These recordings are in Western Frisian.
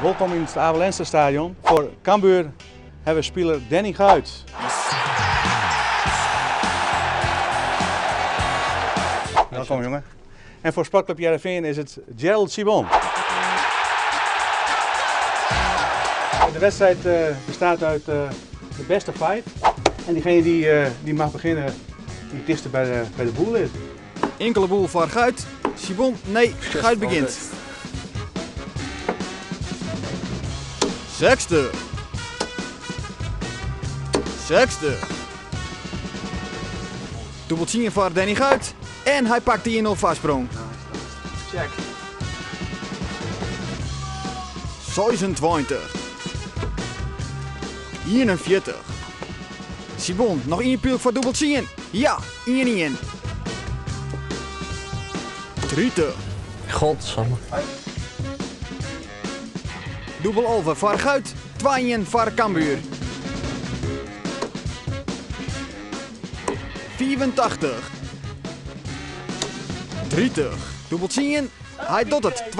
Wolkom yn it Abe Lenstra Stadion. Foar Cambuur hawwe we spiler Danny Guijt. Welkom jonge. En foar Sportclub Hearrenfean is it Gerald Sibon. De wedstrijd bestaat uit de beste five. En diegene die, die mag beginnen, die het dichtste bij de boel is. Inkele boel foar Guijt. Sibon, nee, Guijt begjint. 60. 60. Dûbel tsien foar Danny Guijt. En hy pakt de 1-0 foarsprong. Check. 26. 41. Sibon, noch ien pylk foar dûbel tsien. Ja, 1-1. 30. Godsamme. Dûbel 11 foar Guijt, 2-1 foar Cambuur. 85. 30. Dûbel 10. Hy docht it. 2-2.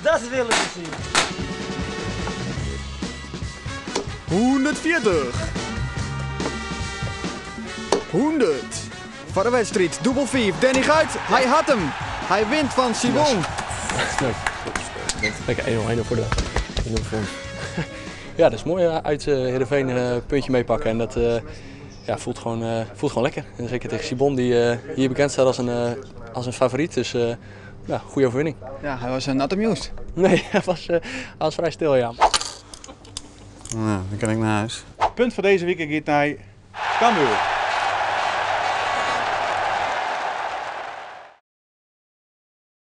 Dat wil ik zien. 140. 100. Foar de wedstriid, dûbel 5. Danny Guijt, hy hat him. Hy wint fan Sibon. Lekker 1-0, 1-0 voor de 1-0 Ja, dat is mooi uit Heerenveen een puntje meepakken. En dat ja, voelt gewoon lekker. En zeker tegen Sibon, die hier bekend staat als een favoriet. Dus ja, goede overwinning. Ja, hy was not amused. Nee, hij was vrij stil, ja. Nou, dan kan ik naar huis. Punt foar dizze wike giet nei Cambuur.